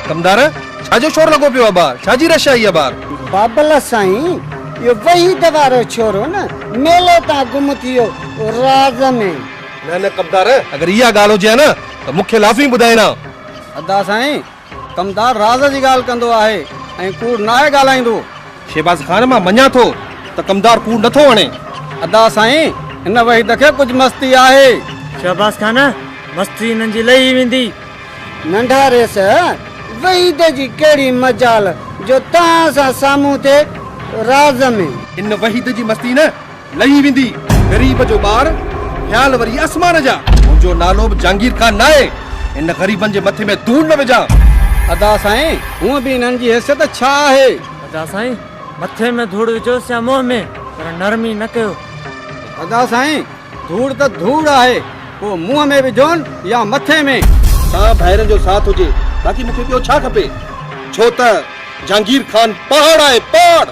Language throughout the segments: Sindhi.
ڪمدار، ڇا جو شور لڳو پيو آ ٻاهر؟ ڇا جي رش آئي آ ٻاهر؟ بابل سائين، اهو وحيد وارو ڇورو نه ميلي تان گم ٿي ويو راز ۾. نه نه ڪمدار، اگر اها ڳالهه هجي ها نه ته مون کي لازمي ٻڌائين ها. ادا سائين، ڪمدار راز جي ڳالهه ڪندو آهي ۽ ڪوڙ ناهي ڳالهائيندو. شهباز خان، مان مڃان ٿو ته ڪمدار ڪوڙ نٿو هڻي. ادا سائين، هن وحيد کي ڪجهه مستي آهي. شهباز خان، مستي هنن جي لهي ويندي. ننڍا ريس، وحيد جي ڪهڙي مجال جو توهان سان سامهون ٿئي راز ۾. ان وحيد جي مستي نه لهي ويندي. غريب جو ٻار، خيال وري آسمان جا. منهنجو نالو به جهانگير خان ناهي. ان غريبن جي مٿي ۾ ڌوڙ نه وجهان. ادا سائين، هونء به انهن جي حيثيت ڇا آهي؟ ادا سائين، مٿي ۾ ڌوڙ وجهوس يا منهن ۾، پر نرمي نه ڪيو. ادا سائين، ڌوڙ ته ڌوڙ آهي، پوء منهن ۾ وجهون يا مٿي ۾. توهان ڀائرن جو ساٿ هجي، باقي مون کي ٻيو ڇا کپي؟ ڇو ته جهانگير خان پهاڙ آهي، پهاڙ!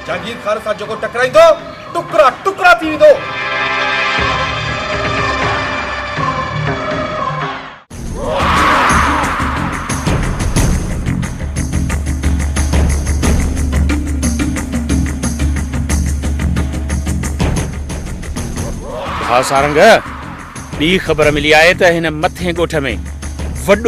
جهانگير خان سان جيڪو ٽڪرائيندو، ٽڪرا ٽڪرا ٿي ويندو. ڀاء سارنگ، ٻي خبر ملي آهي ته هن مٿين ڳوٺ ۾.